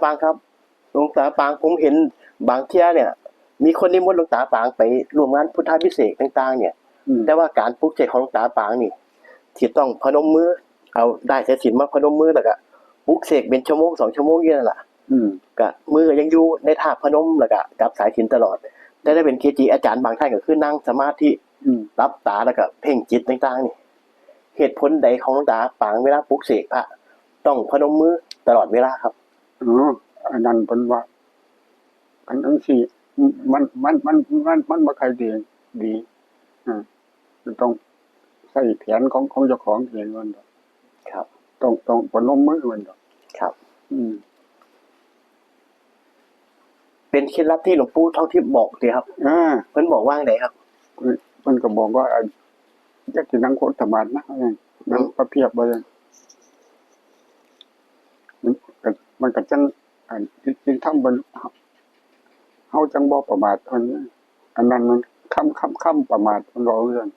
ປາງຄັບ ຫຼວງຕາປາງ ຜົມເຫັນບາງເທື່ອເນຍ ມີຄົນນິມົນຫຼວງຕາປາງໄປຮ່ວມງານພຸດທາພິເສກຕ່າງໆເນຍ ອືມ ແຕ່ວ່າການປຸກເສກຂອງຫຼວງຕາປາງນີ້ ທີ່ຕ້ອງພະນົມມື ເອົາດ້າຍສາຍສິນມາພະນົມມື ແລ້ວກະປຸກເສກເປັນຊົ່ວໂມງສອງຊົ່ວໂມງຢູ່ນັ້ນລະ ອືມ ກະມືກະຍັງຢູ່ໃນທ່າພະນົມ ແລ້ວກະຈັບສາຍສິນຕະຫຼອດ ແຕ່ຖ້າເປັນເກຈິອາຈານບາງທ່ານກະຄືນັ່ງສະມາທິ ອືມ ຫຼັບຕາ ແລ້ວກະເພັ່ງຈິດຕ່າງໆນີ້ ເຫດຜົນໃດຂອງຫຼວງຕາປາງເວລາປຸກເສກພະຕ້ອງພະນົມມືຕະຫຼອດເວລາຄັບ? ອໍ ອັນນັ້ນເພິ່ນວ່າ ອັນ ອັນຊີ້ ມັນ ມັນ ມັນ ມັນ ມັນບໍ່ຄ່ອຍດີ ດີ ອາ ຕ້ອງໃຊ້ແຜນຂອງ ຂອງເຈົ້າຂອງເອງ ວ່າຊັ້ນເຖາະ ຄັບ ຕ້ອງ ຕ້ອງປະນົມມື ວ່າຊັ້ນເຖາະ ຄັບ ອືມ ເປັນເຄັດລັບທີ່ຫຼວງປູ່ທອງທິບບອກຕິຄັບ? ເອີ ເພິ່ນບອກວ່າຈັ່ງໃດຄັບ? ເພິ່ນ ເພິ່ນກໍບອກວ່າ ອັນ ຢ່າຊິນັ່ງຄົນຕະໝາດນະ ອືມ ນັ່ງພະພຽບ ວ່າຊັ້ນ ມັນກໍ ມັນກໍຈັ່ງ ອັນ ສິ່ງ ສິ່ງທຳ ເຮົາຈັ່ງບໍ່ປະໝາດ ອັນ ອັນນັ້ນມັນຄຳ ຄຳ ຄຳປະໝາດ ເພິ່ນເວົ້າຈັ່ງຊັ້ນ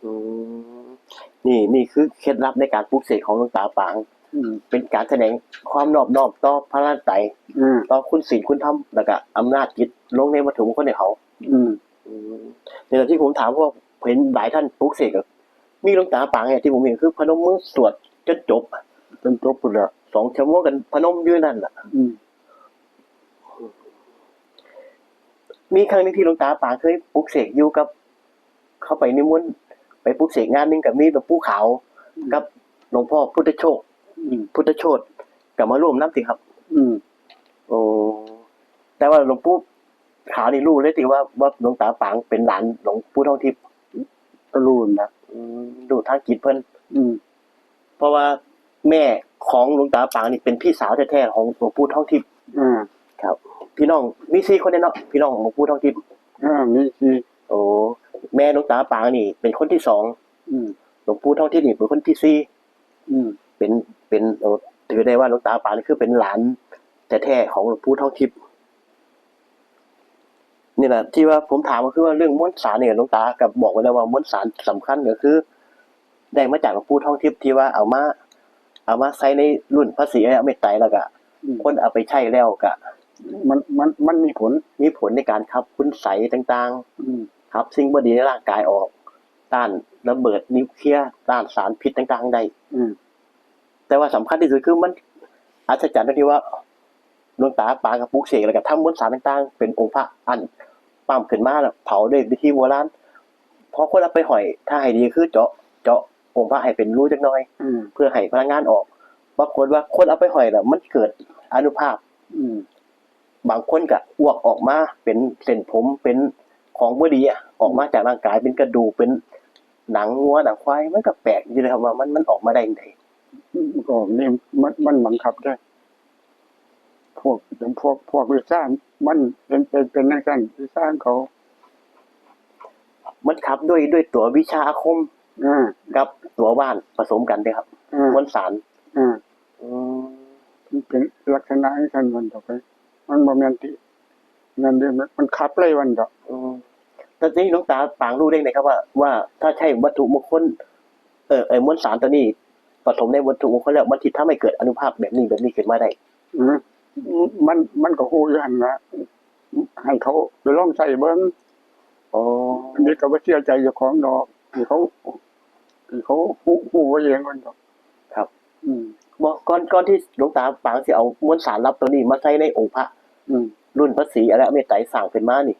ອືມ ນີ້ ນີ້ຄືເຄັດລັບໃນການປຸກເສກຂອງຫຼວງຕາປາງ ອືມ ເປັນການສະແດງຄວາມນອບນ້ອມຕໍ່ພະລານໄຕ ອືມ ຕໍ່ຄຸນສິນຄຸນທຳ ແລ້ວກະອຳນາດຈິດລົງໃນວັດຖຸມົງຄົນໃຫ້ເຂົາ ອືມ ອືມ ນີ້ລະທີ່ຜົມຖາມ ເພາະເຫັນຫຼາຍທ່ານປຸກເສກ ມີຫຼວງຕາປາງນີ້ທີ່ຜົມເຫັນຄືພະນົມມືສວດຈົນຈົບ ຈົນຈົບພຸ້ນແຫຼະ ສອງຊົ່ວໂມງກັນພະນົມຢູ່ນັ້ນລະ ອືມ ມີຄັ້ງໜຶ່ງທີ່ຫຼວງຕາປາງເຄີຍປຸກເສກຢູ່ກັບ ເຂົາໄປນິມົນ ໄປປຸກເສກງານໜຶ່ງ ກະມີຫຼວງປູ່ຂາວ ອືມ ກັບຫຼວງພໍ່ພຸດທະໂຊດ ອືມ ພຸດທະໂຊດ ກະມາຮ່ວມນຳຕິຄັບ? ອືມ ໂອ້ ແຕ່ວ່າຫຼວງປູ່ຂາວນີ້ຮູ້ເລີຍຕິວ່າ ວ່າຫຼວງຕາປາງເປັນຫຼານຫຼວງປູ່ທອງທິບ? ກໍຮູ້ນະ ອືມ ຮູ້ທາງຈິດເພິ່ນ ອືມ ເພາະວ່າແມ່ຂອງຫຼວງຕາປາງນີ້ເປັນພີ່ສາວແທ້ໆຂອງຫຼວງປູ່ທອງທິບ ອືມ ຄັບ ພີ່ນ້ອງມີສີ່ຄົນເດ້ເນາະ ພີ່ນ້ອງຂອງຫຼວງປູ່ທອງທິບ ເອີ ມີສີ່ ໂອ້ ແມ່ຫຼວງຕາປາງນີ້ເປັນຄົນທີສອງ ອືມ ຫຼວງປູ່ທອງທິບນີ້ເປັນຄົນທີສີ່ ອືມ ເປັນ ເປັນ ໂອ້ ຖືໄດ້ວ່າຫຼວງຕາປາງນີ້ຄືເປັນຫຼານແທ້ໆຂອງຫຼວງປູ່ທອງທິບ. ນີ້ລະທີ່ວ່າຜົມຖາມ ກໍຄືວ່າເລື່ອງມວນສານນີ້ ຫຼວງຕາກໍບອກໄວ້ແລ້ວວ່າມວນສານສຳຄັນກໍຄືໄດ້ມາຈາກຫຼວງປູ່ທອງທິບ ທີ່ວ່າເອົາມາ ເອົາມາໃສ່ໃນລຸ້ນພະສີອະລິຍະເມດໄຕ ແລ້ວກໍ ອືມ ຄົນເອົາໄປໃຊ້ແລ້ວກໍ ມັນ ມັນ ມັນມີຜົນ ມີຜົນໃນການຂັບຄຸນໄສຕ່າງໆ ອືມ ຂັບສິ່ງບໍ່ດີໃນຮ່າງກາຍອອກ ຕ້ານລະເບີດນິວເຄຍ ຕ້ານສານພິດຕ່າງໆໄດ້ ອືມ ແຕ່ວ່າສຳຄັນທີ່ສຸດຄືມັນອັດສະຈັນຕົງທີ່ວ່າ ຫຼວງຕາປາງກໍປຸກເສກ ແລ້ວກໍທຳມົນສານຕ່າງໆ ເປັນອົງພະອັນປ້ຳຂຶ້ນມາ ແລ້ວເຜົາດ້ວຍວິທີໂບລານ. ພໍຄົນເອົາໄປຫ້ອຍ ຖ້າໃຫ້ດີຄືເຈາະ ເຈາະອົງພະໃຫ້ເປັນຮູຈັກໜ່ອຍ ອືມ ເພື່ອໃຫ້ພະລັງງານອອກ. ປາກົດວ່າຄົນເອົາໄປຫ້ອຍແລ້ວ ມັນເກີດອານຸພາບ ອືມ ບາງຄົນກໍອວກອອກມາເປັນເສັ້ນຜົມ ເປັນຂອງບໍ່ດີອະ ອອກມາຈາກຮ່າງກາຍ ເປັນກະດູກ ເປັນໜັງງົວໜັງຄວາຍ. ມັນກໍແປກຢູ່ເດ້ຄັບວ່າ ມັນ ມັນອອກມາໄດ້ຈັ່ງໃດ? ອືມ ກໍນີ້ ມັນ ມັນບັງຄັບເດ້ ພວກ ພວກ ພວກວິຊາມັນເປັນ ເປັນ ເປັນຈັ່ງຊັ້ນ ວິຊາຂອງເຂົາ ມັນຂັບດ້ວຍ ດ້ວຍຕົວວິຊາອາຄົມ ເອີ ກັບຕົວຫວ່ານປະສົມກັນເດ້ຄັບ ເອີ ມວນສານ ເອີ ອືມ ມັນເປັນລັກສະນະຈັ່ງຊັ້ນ ມັນດອກ ມັນບໍ່ແມ່ນທີ່ ນັ້ນເດ້ ມັນ ມັນຂັບໄລ່ມັນດອກ ອືມ ແຕ່ທີ່ຫຼວງຕາປາງຮູ້ໄດ້ໄດ໋ຄັບວ່າ ວ່າຖ້າໃຊ້ວັດຖຸມົງຄົນ ເອີ ເອີ ມວນສານຕົວນີ້ປະສົມໃນວັດຖຸມົງຄົນແລ້ວ ມັນຊິທຳໃຫ້ເກີດອານຸພາບແບບນີ້ ແບບນີ້ຂຶ້ນມາໄດ້? ອືມ ມັນ ມັນກໍຮູ້ຢູ່ຫັ້ນລະ ໃຫ້ເຂົາໄປລອງໃຊ້ເບິ່ງ ອໍ ອັນນີ້ກໍບໍ່ເຊື່ອໃຈເຈົ້າຂອງດອກ ໃຫ້ເຂົາ ໃຫ້ເຂົາຮູ້ ຮູ້ເອົາເອງກ່ອນດອກ ຄັບ ອືມ ບໍ່ ກ່ອນ ກ່ອນທີ່ຫຼວງຕາປາງຊິເອົາມວນສານລັບຕົວນີ້ມາໃສ່ໃນອົງພະ ອືມ ລຸ້ນພະສີອະລິຍະເມດໄຕສ້າງຂຶ້ນມານີ້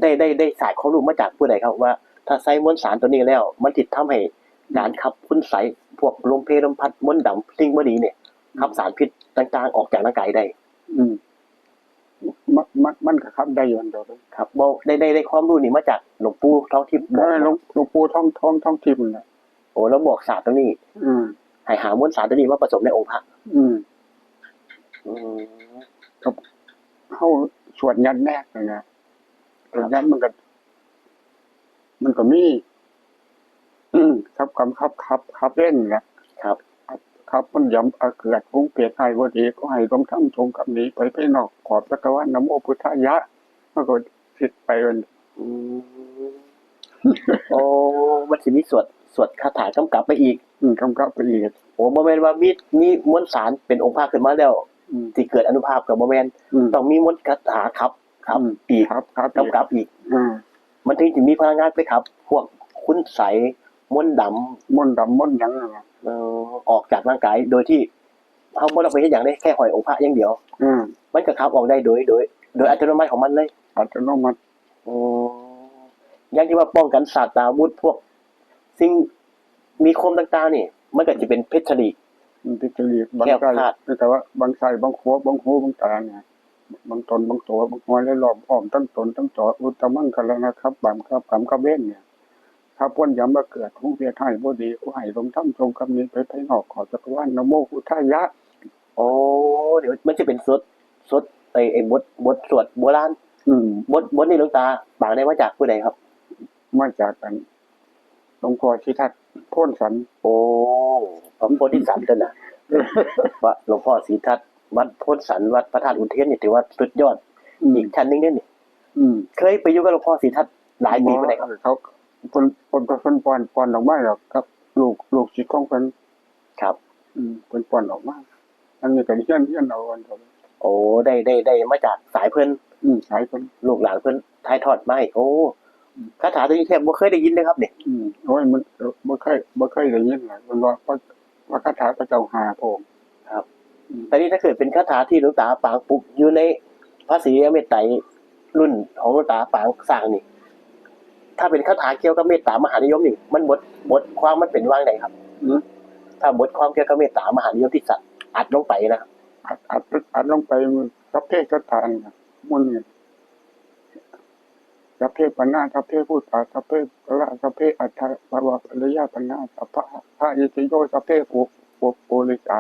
ໄດ້ ໄດ້ ໄດ້ສາຍຄວາມຮູ້ມາຈາກຜູ້ໃດຄັບ ວ່າຖ້າໃສ່ມວນສານຕົວນີ້ແລ້ວ ມັນຊິທຳໃຫ້ ອືມ ການຂັບຄຸນໄສ ພວກລົມເພລົມພັດ ມົນດຳ ສິ່ງບໍ່ດີນີ້ ອືມ ຂັບສານພິດຕ່າງໆອອກຈາກຮ່າງກາຍໄດ້? ອືມ ມັນ ມັນ ມັນກໍຂັບໄດ້ຢູ່ຫັ້ນດອກ ຄັບ ບໍ່ ໄດ້ ໄດ້ ໄດ້ຄວາມຮູ້ນີ້ມາຈາກຫຼວງປູ່ທອງທິບ ເອີ ບອກ ຫຼວງ ຫຼວງປູ່ທອງ ທອງ ທອງທິບນັ້ນແຫຼະ ໂອ້ ລາວບອກສາດຕົວນີ້ ອືມ ໃຫ້ຫາມວນສານຕົວນີ້ມາປະສົມໃນອົງພະ ອືມ ອືມ ກັບເຮົາສວດຍັດແນກຫັ້ນນະ ສວດຍັດມັນກໍ ມັນກໍມີ ອືມ ຂັບກຳ ຂັບ ຂັບ ຂັບເຫຼັ້ນລະ ຄັບ ຂັບມັນຢຳ ອາເກີດ ຄົງເປດຮ້າຍບໍ່ດີ ຂໍໃຫ້ດວງທຳຈົ່ງກຳໜີໄປ ໄປນອກຂອບຈັກກະວານ ນະໂມພຸດທາຍະ ມັນກໍສິດໄປ ອືມ ໂອ້ ມັນຊິມີສວດ ສວດຄາຖາກຳກັບໄປອີກ ອືມ ກຳກັບໄປອີກ ໂອ້ ບໍ່ແມ່ນວ່າມີ ມີມວນສານເປັນອົງພະຂຶ້ນມາແລ້ວ ອືມ ທີ່ເກີດອານຸພາບກໍບໍ່ແມ່ນ ອືມ ຕ້ອງມີມົນຄາຖາຂັບ ຂັບ ອືມ ອີກ ຂັບ ຂັບ ກັບ ກັບອີກ ອືມ ມັນເຖິງຈະມີພະລັງງານໄປຂັບພວກຄຸນໄສ ມົນດຳ ມົນດຳ ມົນຫຍັງນັ້ນນະ ເອີ ອອກຈາກຮ່າງກາຍໂດຍທີ່ ເຮົາບໍ່ຕ້ອງໄປເຮັດຫຍັງເດ້ ແຄ່ຫ້ອຍອົງພະຢ່າງດຽວ ອືມ ມັນກໍຂັບອອກໄດ້ໂດຍ ໂດຍ ໂດຍອັດຕະໂນມັດຂອງມັນເລີຍ ອັດຕະໂນມັດ ໂອ້ ຢ່າງທີ່ວ່າປ້ອງກັນສາດຕາວຸດ ພວກສິ່ງມີຄົມຕ່າງໆນີ້ ມັນກໍຈະເປັນເພັດສະຫຼີກ ເປັນເພັດສະຫຼີກ ບາງ ແຄ້ວຄາດ ແຕ່ວ່າບາງໄສ້ ບາງຂົວ ບາງຫູ ບາງຕານີ້ ບາງຕົນ ບາງຕົວ ບາງຫອຍ ແລະ ລ້ອມອ້ອມທັງຕົນທັງຕົວ ອຸດຕະມັງຄະລະນະ ຂັບບາບ ຂັບກຳ ຂັບເວນນີ້ ຂັບຜົນຢ່າມາເກີດ ຫູເຮັດຮ້າຍບໍ່ດີ ຂໍໃຫ້ລົມທຳຈົ່ງກັບໜີໄປພາຍນອກຂອບຈັກກະວານ ນະໂມພຸດທາຍະ. ໂອ້ ດຽວມັນຈະເປັນສົດ ສົດ ໄອ້ ໄອ້ບົດ ບົດສວດໂບລານ ອືມ ບົດ ບົດນີ້ຫຼວງຕາປາງໄດ້ມາຈາກຜູ້ໃດຄັບ? ມາຈາກອັນ ຫຼວງພໍ່ສີທັດ ໂພນສັນ ໂອ້ ພະໂພທິສັດຕົວນະ ພະ ຫຼວງພໍ່ສີທັດ ວັດໂພນສັນ ວັດພະທາດອຸເທນນີ້ ຖືວ່າສຸດຍອດ ອືມ ອີກທ່ານໜຶ່ງເດ້ນີ້ ອືມ ເຄີຍໄປຢູ່ກັບຫຼວງພໍ່ສີທັດຫຼາຍປີປານໃດຄັບ? ເຂົາ ເພິ່ນ ເພິ່ນ ເພິ່ນປ່ອນ ປ່ອນອອກມາແລ້ວກັບລູກ ລູກສິດຂອງເພິ່ນ ຄັບ ອືມ ເພິ່ນປ່ອນອອກມາ ອັນນີ້ກໍຮຽນ ຮຽນເອົາ ໂອ້ ໄດ້ ໄດ້ ໄດ້ມາຈາກສາຍເພິ່ນ ອືມ ສາຍເພິ່ນ ລູກຫຼານເພິ່ນຖ່າຍທອດມາໃຫ້ ໂອ້ ອືມ ຄາຖາຕົວນີ້ແທບບໍ່ເຄີຍໄດ້ຍິນເລີຍຄັບນີ້ ອືມ ໂອ້ຍ ມັນ ເອີ ບໍ່ເຄີຍ ບໍ່ເຄີຍໄດ້ຍິນລະ ເພິ່ນວ່າ ພະ ພະຄາຖາພະເຈົ້າຫ້າພະອົງ ຄັບ ອືມ ແຕ່ນີ້ຖ້າເກີດເປັນຄາຖາທີ່ຫຼວງຕາປາງປຸກຢູ່ໃນພະສີອະເມດໄຕ ລຸ້ນຂອງຫຼວງຕາປາງສ້າງນີ້ ຖ້າເປັນຄາຖາກ່ຽວກັບເມດຕາມະຫານິຍົມນີ້ ມັນບົດ ບົດຄວາມມັນເປັນວ່າງໃດຄັບ? ອືມ ຖ້າບົດຄວາມກ່ຽວກັບເມດຕາມະຫານິຍົມທີ່ສະ ອັດລົງໄປນະ ອັດ ອັດ ອັດລົງໄປ ສັບເພສັດຕານີ້ ໝູ່ນີ້ ສັບເພປານາ ສັບເພພູຕາ ສັບເພກະລາ ສັບເພອັດຖະປະວະປະລິຍາປະນາ ສັບພະ ພະອິດຕິໂຍ ສັບເພ ປຸ ປຸ ປຸລິສາ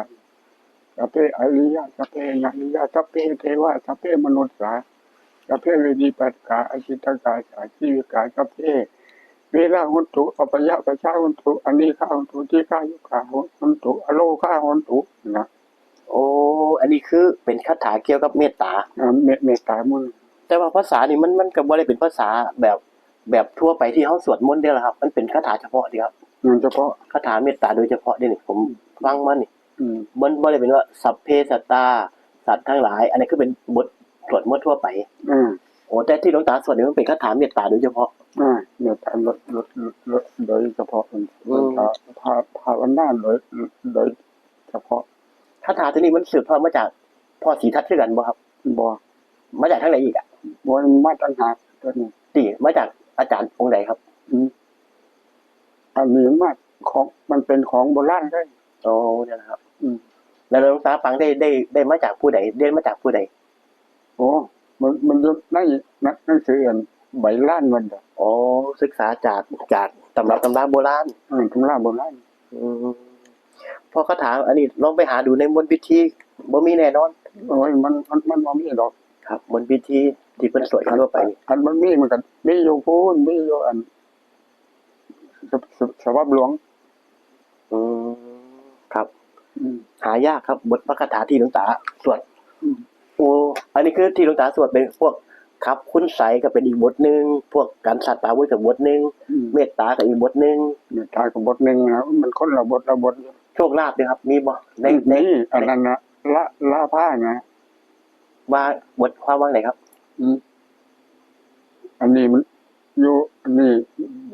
ສັບເພອະລິຍະ ສັບເພອະຍະລິຍະ ສັບເພເທວາ ສັບເພມະນຸດສາ ສັບເພເວນີປາຕະກາ ອາທິຕະກາ ອາຊີວິກາ ສັບເພ ເວລາຫົນຕຸ ອັບປະຍາປະຊາຫົນຕຸ ອະນີຄາຫົນຕຸ ທີຄາຍຸຄາຫົນຕຸ ອະໂລຄາຫົນຕຸ ນະ ໂອ້ ອັນນີ້ຄືເປັນຄາຖາກ່ຽວກັບເມດຕາ ເມ ເມດຕາໝົດ ແຕ່ວ່າພາສານີ້ມັນ ມັນກໍບໍ່ໄດ້ເປັນພາສາແບບ ແບບທົ່ວໄປທີ່ເຮົາສວດມົນເດ້ລະຄັບ ມັນເປັນຄາຖາສະເພາະເດ້ຄັບ ອືມ ສະເພາະ ຄາຖາເມດຕາໂດຍສະເພາະເດ້ນີ້ ຜົມຟັງມານີ້ ອືມ ມັນບໍ່ໄດ້ເປັນວ່າ ສັບເພສັດຕາ ສັດທັງຫຼາຍ ອັນນີ້ຄືເປັນບົດສວດມົນທົ່ວໄປ ອືມ ໂອ້ ແຕ່ທີ່ຫຼວງຕາສວດນີ້ມັນເປັນຄາຖາເມດຕາໂດຍສະເພາະ ອືມ ເມດຕາໂດຍ ໂດຍ ໂດຍສະເພາະ ອືມ ພາ ພາ ພາວະນາໂດຍ ໂດຍສະເພາະ ຄາຖາຕົວນີ້ມັນສືບທອດມາຈາກພໍ່ສີທັດຄືກັນບໍ່ຄັບ? ບໍ່ ມາຈາກທາງໃດອີກອະ? ບໍ່ ມາຕ່າງຫາກຕົວນີ້ ຕິ ມາຈາກອາຈານອົງໃດຄັບ? ອືມ ອັນນີ້ມາຂອງ ມັນເປັນຂອງໂບລານເລີຍ ໂອ້ ແມ່ນລະຄັບ ອືມ ແລ້ວຫຼວງຕາປາງໄດ້ ໄດ້ ໄດ້ມາຈາກຜູ້ໃດ? ຮຽນມາຈາກຜູ້ໃດ? ໂອ້ ມັນ ມັນຢູ່ໃນໜັງສືອັນໃບລານມັນດອກ ໂອ້ ສຶກສາຈາກ ຈາກຕຳລັບຕຳລາໂບລານ ເອີ ຕຳລາໂບລານ ອືມ ເພາະຄາຖາອັນນີ້ລອງໄປຫາດູໃນມົນພິທີ ບໍ່ມີແນ່ນອນ ໂອ້ຍ ມັນ ມັນ ມັນບໍ່ມີດອກ ຄັບ ມົນພິທີທີ່ເພິ່ນສວດກັນທົ່ວໄປນີ້ ຄັນມັນມີ ມັນກໍມີຢູ່ພຸ້ນ ມີຢູ່ອັນ ສະ ສະ ສະບັບຫຼວງ ອືມ ຄັບ ອືມ ຫາຍາກຄັບ ບົດພະຄາຖາທີ່ຫຼວງຕາສວດ ອືມ ໂອ້ ອັນນີ້ຄືທີ່ຫຼວງຕາສວດເປັນພວກຂັບຄຸນໄສກໍເປັນອີກບົດໜຶ່ງ ພວກກັນສັດຕາວຸດກໍບົດໜຶ່ງ ອືມ ເມດຕາກໍອີກບົດໜຶ່ງ ເມດຕາກໍບົດໜຶ່ງນະ ມັນຄົນລະບົດລະບົດ ໂຊກລາບເດ້ຄັບ ມີບໍ່? ໃນ ອືມ ໃນ ມີ ອັນນັ້ນນະ ລາ ລາພານະ ວ່າບົດຄວາມວ່າໃດຄັບ? ອືມ ອັນນີ້ມັນຢູ່ ອັນນີ້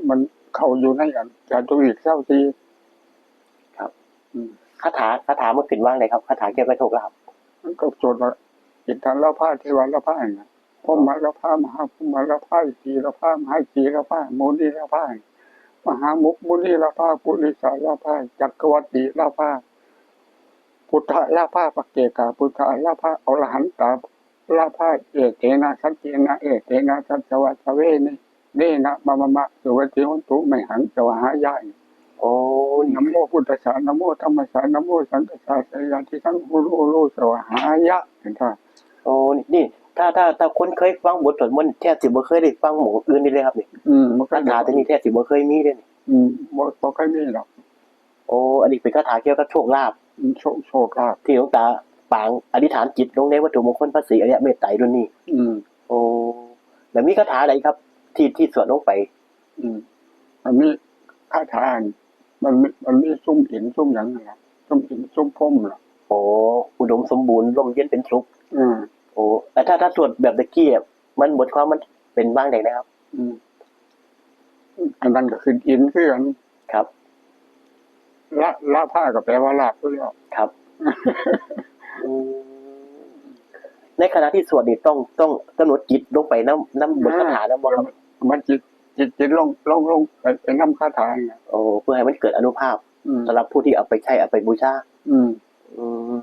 ມັນເຂົ້າຢູ່ໃນອັນຈາຕຸວິກຊາວສີ່ ຄັບ ອືມ ຄາຖາ ຄາຖາມັນຂຶ້ນວ່າໃດຄັບ? ຄາຖາກ່ຽວກັບໂຊກລາບ ມັນກໍສວດວ່າ ອິດທະລາພາ ເທວະລາພາ ຫັ້ນນະ ພົມມະລາພາ ມະຫາພົມມະລາພາ ອິດທິລາພາ ມະຫາອິດທິລາພາ ມຸນີລາພາ ມະຫາມຸ ມຸນີລາພາ ປຸລິສາລາພາ ຈັກກະວັດຕິລາພາ ພຸດທະລາພາ ປະເກກາພຸດທະລາພາ ອໍລະຫັນຕາລາພາ ເອເຕນະ ສັກເກນະ ເອເຕນະ ສັດສະວະ ສະເວ ເນນະ ມະມະມະ ສຸວັດທິໂຫນຕຸ ໄມຫັງ ສະວາຫາຍະ ໂອ້ຍ ນະໂມພຸດທັດສະ ນະໂມທຳມັດສະ ນະໂມສັງຄັດສະ ສະຍາທິທັງ ໂຫໂລ ໂຫໂລ ສະວາຫາຍະ ເຫັນບໍ່? ໂອ້ ນີ້ ນີ້ ຖ້າ ຖ້າ ຖ້າຄົນເຄີຍຟັງບົດສວດມົນ ແທບຊິບໍ່ເຄີຍໄດ້ຟັງໝ່ອງອື່ນນີ້ເລີຍຄັບນີ້ ອືມ ບໍ່ເຄີຍ ຄາຖາຕົວນີ້ແທບຊິບໍ່ເຄີຍມີເດ້ນີ້ ອືມ ບໍ່ ບໍ່ເຄີຍມີດອກ ໂອ້ ອັນນີ້ເປັນຄາຖາກ່ຽວກັບໂຊກລາບ ອືມ ໂຊກ ໂຊກລາບ ທີ່ຫຼວງຕາປາງອະທິຖານຈິດລົງໃນວັດຖຸມົງຄົນພະສີອະລິຍະເມດໄຕລຸ້ນນີ້ ອືມ ໂອ້ ແລ້ວມີຄາຖາໃດຄັບ ທີ່ ທີ່ສວດລົງໄປ? ອືມ ມັນມີຄາຖາ ມັນມີ ມັນມີຊຸມອິນຊຸມຫຍັງຫັ້ນລະ ຊຸມອິນຊຸມພົມລະ ໂອ້ ອຸດົມສົມບູນ ຮົ່ມເຢັນເປັນສຸກ. ອືມ ໂອ້ ແລ້ວຖ້າ ຖ້າສວດແບບຕະກີ້ ມັນ ບົດຄວາມມັນເປັນວ່າງໃດນະຄັບ? ອືມ ອັນນັ້ນກໍຂຶ້ນອິນຄືກັນ. ຄັບ ລະ ລະພະກໍແປວ່າລາບຄືແລ້ວ. ຄັບ ອືມ ໃນຂະນະທີ່ສວດນີ້ ຕ້ອງ ຕ້ອງກຳນົດຈິດລົງໄປນຳ ນຳບົດຄາຖານຳບໍ່ຄັບ? ເອີ ມັນຈິດ ຈິດ ຈິດລົງ ລົງ ລົງໄປ ໄປນຳຄາຖານັ້ນແຫຼະ. ໂອ້ ເພື່ອໃຫ້ມັນເກີດອານຸພາບ ອືມ ສຳລັບຜູ້ທີ່ເອົາໄປໃຊ້ ເອົາໄປບູຊາ. ອືມ ອືມ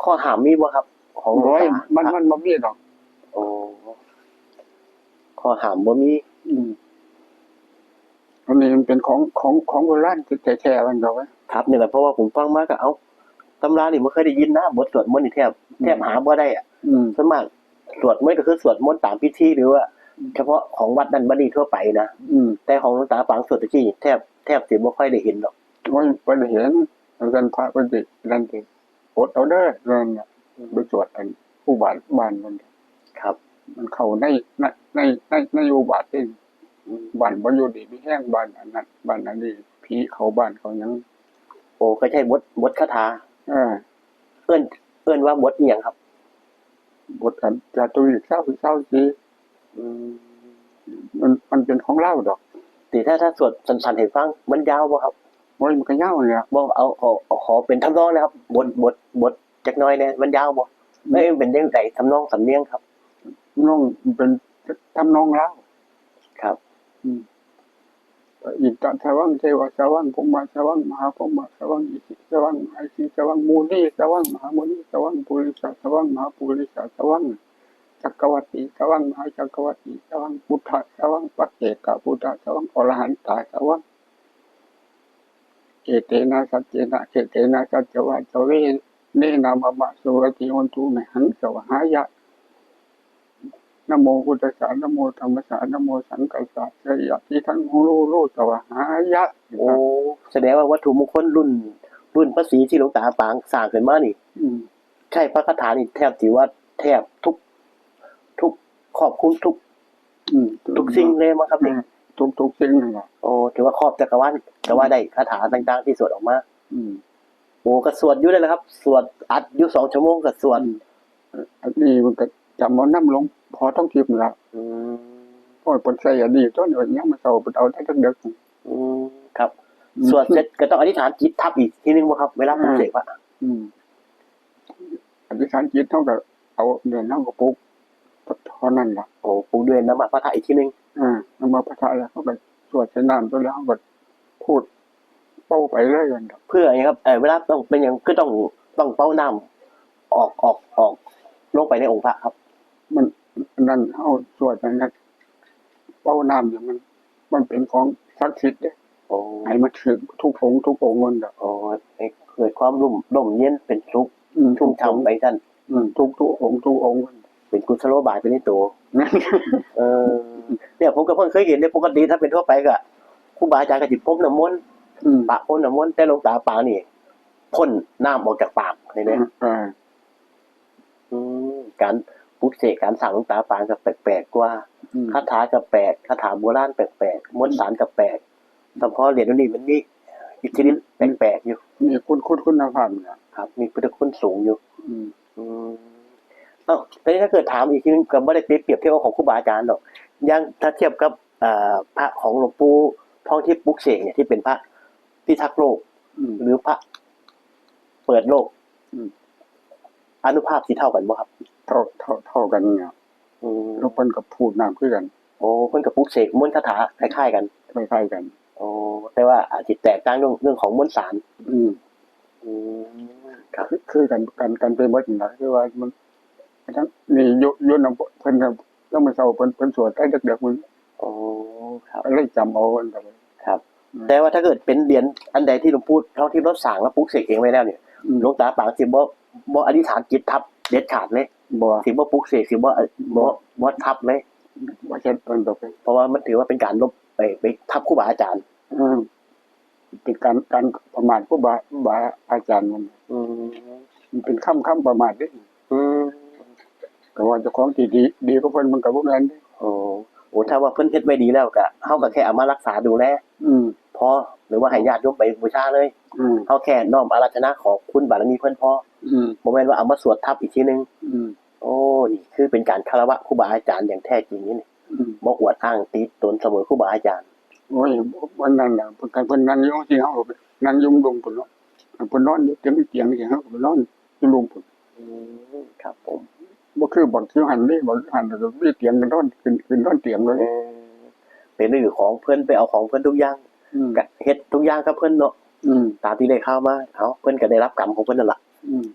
ຂໍ້ຫ້າມມີບໍ່ຄັບ ຂອງຫຼວງຕາ? ໂອ້ຍ ມັນ ມັນບໍ່ມີດອກ. ໂອ້ ຂໍ້ຫ້າມບໍ່ມີ. ອືມ ອັນນີ້ມັນເປັນຂອງ ຂອງ ຂອງໂບລານແທ້ໆ ວ່າຊັ້ນເຖາະ. ຄັບ ນີ້ແຫຼະ ເພາະວ່າຜົມຟັງມາກໍ ເອົ້າ ຕຳລານີ້ບໍ່ເຄີຍໄດ້ຍິນນະ ບົດສວດມົນນີ້ແທບ ອືມ ແທບຫາບໍ່ໄດ້ອະ. ອືມ ສ່ວນມາກສວດມັນກໍຄືສວດມົນຕາມພິທີ ຫຼືວ່າ ອືມ ສະເພາະຂອງວັດນັ້ນວັດນີ້ທົ່ວໄປນະ. ອືມ ແຕ່ຂອງຫຼວງຕາປາງສວດຕະກີ້ ແທບ ແທບຊິບໍ່ຄ່ອຍໄດ້ເຫັນດອກ. ໂອ້ຍ ບໍ່ໄດ້ເຫັນ ວ່າຊັ້ນ ພະເພິ່ນຊິນັ້ນຕິ ອົດເອົາເດີ ນັ້ນນະ ອືມ ໄປສວດອັນອຸບາດບ້ານເພິ່ນ. ຄັບ ມັນເຂົ້າໃນ ໃນ ໃນ ໃນ ໃນອຸບາດເດ້. ອືມ ບ້ານບໍ່ຢູ່ດີມີແຮງ ບ້ານອັນນັ້ນ ບ້ານອັນນີ້ ຜີເຂົ້າບ້ານເຂົ້າຫຍັງ. ໂອ້ ກໍໃຊ້ບົດ ບົດຄາຖາ. ເອີ ເອີ້ນ ເອີ້ນວ່າບົດອີ່ຫຍັງຄັບ? ບົດອັນຈາຕຸວິກ ຊາວສີ່ ຊາວສີ່. ອືມ ມັນ ມັນເປັນຂອງລາວດອກ. ຕິ ຖ້າ ຖ້າສວດສັ້ນໆໃຫ້ຟັງ ມັນຍາວບໍ່ຄັບ? ໂອ້ຍ ມັນກໍຍາວແຫຼະ. ບໍ່ ເອົາ ເອົາ ເອົາຂໍເປັນທຳນອງແດ່ຄັບ ບົດ ອືມ ບົດ ບົດຈັກໜ້ອຍແດ່ ມັນຍາວບໍ່? ອືມ ເອີ ເປັນຈັ່ງໃດ ທຳນອງສຳນຽງຄັບ? ທຳນອງເປັນທຳນອງລາວ. ຄັບ ອືມ ອິດຕະສະວັງ ເທວະສະວັງ ພົມມະສະວັງ ມະຫາພົມມະສະວັງ ອິສິສະວັງ ມະເຫສີສະວັງ ມຸນີສະວັງ ມະຫາມຸນີສະວັງ ປຸລິສະສະວັງ ມະຫາປຸລິສະສະວັງ ຈັກກະວັດຕິສະວັງ ມະຫາຈັກກະວັດຕິສະວັງ ພຸດທະສະວັງ ປັກເຈກະພຸດທະສະວັງ ອໍລະຫັນຕາສະວັງ ເອເຕນະສັດເຈນະ ເຂເຕນະສັດຈະວະ ສະເວເນນະ ມະມະ ສຸວະຕິ ໂຫນຕຸ ມະຫັງ ສະວາຫາຍະ ນະໂມພຸດທັດສະ ນະໂມທຳມັດສະ ນະໂມສັງຄັດສະ ສະຍະທິທັງ ໂຫນຕຸ ສະວາຫາຍະ. ໂອ້ ສະແດງວ່າວັດຖຸມົງຄົນລຸ້ນ ລຸ້ນພະສີທີ່ຫຼວງຕາປາງສ້າງຂຶ້ນມານີ້ ອືມ ໃຊ້ພະຄາຖານີ້ແທບຊິວ່າແທບທຸກ ທຸກ ຄອບຄຸມທຸກ ອືມ ທຸກສິ່ງເລີຍບໍ່ຄັບນີ້? ອືມ ທຸກ ທຸກສິ່ງນັ້ນລະ. ໂອ້ ຖືວ່າຄອບຈັກກະວານກໍວ່າໄດ້ ອືມ ຄາຖາຕ່າງໆທີ່ສວດອອກມາ. ອືມ ໂອ້ ກໍສວດຢູ່ນັ້ນລະຄັບ ສວດອັດຢູ່ສອງຊົ່ວໂມງກໍສວດ. ອືມ ອັນນີ້ມັນກໍຈຳເອົານຳຫຼວງພໍ່ທອງທິບນີ້ລະ. ອືມ ໂອ້ຍ ເພິ່ນໃສ່ອັນນີ້ຕົວະ ຍາມມື້ເຊົ້າເພິ່ນເອົາແຕ່ເດິກໆ. ອືມ ຄັບ ອືມ ສວດເສັດກໍຕ້ອງອະທິຖານຈິດທັບອີກທີໜຶ່ງບໍ່ຄັບ ເວລາ ອ່າ ປຸກເສກພະ? ອືມ ອະທິຖານຈິດ ເຮົາກໍເອົາ ເດີນ ເຮົາກໍປຸກເທົ່ານັ້ນລະ. ໂອ້ ປຸກດ້ວຍນຳມະປະທະອີກທີໜຶ່ງ. ອ່າ ນຳມະປະທະແລ້ວ ເຮົາກໍສວດໃສ່ນ້ຳຕົວ ແລ້ວເຮົາກໍພູດເປົ່າໄປເລີຍ. ເພື່ອຫຍັງຄັບ? ເອີ ເວລາຕ້ອງ ເປັນຫຍັງຄືຕ້ອງ ຕ້ອງເປົ່ານ້ຳອອກ ອອກ ອອກລົງໄປໃນອົງພະຄັບ? ມັນ ອັນນັ້ນ ເຮົາສວດອັນນັ້ນ ເປົ່ານ້ຳນີ້ມັນ ມັນເປັນຂອງສັກສິດເດ້. ໂອ້ ໃຫ້ມັນຖືກທຸກອົງ ທຸກອົງນັ້ນແຫຼະ. ໂອ້ ໃຫ້ເກີດຄວາມຮົ່ມ ຮົ່ມເຢັນເປັນສຸກ ອືມ ຊຸ່ມຊ່ຳໄປຊັ້ນ. ອືມ ທຸກ ທຸກອົງ ທຸກອົງ ເປັນກຸສະໂລບາຍໄປໃນໂຕ. ເອີ ເອີ ເນຍ ຜົມກໍເພິ່ງເຄີຍເຫັນເດ້. ປົກກະຕິຖ້າເປັນທົ່ວໄປກໍ ຄູບາອາຈານກໍຊິພົມນ້ຳມົນ ອືມ ປະພົມນ້ຳມົນ ແຕ່ຫຼວງຕາປາງນີ້ ພົ້ນນ້ຳອອກຈາກປາກນີ້ເດ້. ອືມ ເອີ ອືມ ການປຸກເສກ ການສ້າງຫຼວງຕາປາງກໍແປກໆກວ່າ. ອືມ ຄາຖາກໍແປກ ຄາຖາໂບລານແປກໆ ມົນສານກໍແປກ. ສະເພາະຫຼຽນໂຕນີ້ມັນມີອິດທິລິດແປກໆຢູ່ ມີຄຸນ ຄຸນ ຄຸນນະພາບນີ້ລະ. ຄັບ ມີພຸດທະຄຸນສູງຢູ່. ອືມ ອືມ ເອົ້າ ແຕ່ນີ້ຖ້າເກີດຖາມອີກທີໜຶ່ງ ກໍບໍ່ໄດ້ໄປປຽບທຽບເອົາຂອງຄູບາອາຈານດອກ. ຢ່າງຖ້າທຽບກັບ ເອີ ພະຂອງຫຼວງປູ່ທອງທິບປຸກເສກນີ້ ທີ່ເປັນພະພິທັກໂລກ ອືມ ຫຼືພະເປີດໂລກ ອືມ ອານຸພາບຊິເທົ່າກັນບໍ່ຄັບ? ເທົ່າ ເທົ່າ ເທົ່າກັນນີ້ລະ. ອືມ ແລ້ວເພິ່ນກໍພູດນ້ຳຄືກັນ. ໂອ້ ເພິ່ນກໍປຸກເສກມົນຄາຖາຄ້າຍໆກັນ. ຄ້າຍໆກັນ. ໂອ້ ແຕ່ວ່າອາດຊິແຕກຕ່າງເລື່ອງ ເລື່ອງຂອງມົນສານ. ອືມ ອືມ ຄັບ ຄື ຄືກັນ ກັນ ກັນໄປໝົດນັ້ນລະ. ຄືວ່າມັນ ທັງນີ້ຢູ່ ຢູ່ນຳເພິ່ນນະ ຍາມມື້ເຊົ້າເພິ່ນ ເພິ່ນສວດແຕ່ເດິກໆພຸ້ນ. ໂອ້ ຄັບ ກໍເລີຍຈຳເອົາ. ຄັບ ອືມ ແຕ່ວ່າຖ້າເກີດເປັນຫຼຽນອັນໃດທີ່ຫຼວງປູ່ທອງທິບລາວສ້າງ ລາວປຸກເສກເອງໄວ້ແລ້ວນີ້ ອືມ ຫຼວງຕາປາງຊິບໍ່ ບໍ່ອະທິຖານຈິດທັບເດັດຂາດເລີຍ. ບໍ່ ຊິບໍ່ປຸກເສກ ຊິບໍ່ ບໍ່ ບໍ່ທັບເລີຍ. ບໍ່ເຮັດເພິ່ນດອກ ເພາະວ່າມັນຖືວ່າເປັນການລົບ ໄປ ໄປທັບຄູບາອາຈານ. ອືມ ເປັນການ ການປະໝາດຄູບາ ບາອາຈານມັນ. ອືມ ມັນເປັນຄຳ ຄຳປະໝາດເດ້. ອືມ ກໍວ່າເຈົ້າຂອງທີ່ດີ ດີກວ່າເພິ່ນ ມັນກໍບໍ່ແມ່ນເດ້. ໂອ້ ໂອ້ ຖ້າວ່າເພິ່ນເຮັດໄວ້ດີແລ້ວ ກໍ ເຮົາກໍແຄ່ເອົາມາຮັກສາດູແລ. ອືມ ພໍ ຫຼືວ່າໃຫ້ຍາດໂຍມໄປບູຊາເລີຍ. ອືມ ເຮົາແຄ່ນ້ອມອາລາທະນາຂອບຄຸນບາລະມີເພິ່ນພໍ. ອືມ ບໍ່ແມ່ນວ່າເອົາມາສວດທັບອີກທີໜຶ່ງ. ອືມ ໂອ້ ນີ້ຄືເປັນການຄາລະວະຄູບາອາຈານຢ່າງແທ້ຈິງນີ້. ອືມ ບໍ່ອວດອ້າງຕີຕົນສະເໝີຄູບາອາຈານ. ໂອ້ຍ ອັນນັ້ນນະ ຄັນເພິ່ນນັ່ງຢູ່ຈັ່ງຊີ້ ເຮົາກໍນັ່ງຢູ່ລຸ່ມພຸ້ນເນາະ. ຄັນເພິ່ນນອນຢູ່ເທິງຕຽງຈັ່ງຊີ້ ເຮົາກໍໄປນອນຢູ່ລຸ່ມພຸ້ນ. ອືມ ຄັບຜົມ. ບໍ່ຄືບ່ອນຢູ່ຫັ້ນເດ້, ບ່ອນຢູ່ຫັ້ນກໍມີຕຽງກໍນອນ ຂຶ້ນ ຂຶ້ນນອນຕຽງເລີຍ. ເອີ ໄປຮື້ຂອງເພິ່ນ ໄປເອົາຂອງເພິ່ນທຸກຢ່າງ. ອືມ ກໍເຮັດທຸກຢ່າງກັບເພິ່ນເນາະ. ອືມ ຕາມທີ່ໄດ້ຂ່າວມາ. ເອົາ ເພິ່ນກໍໄດ້ຮັບກຳຂອງເພິ່ນນັ້ນລະ. ອືມ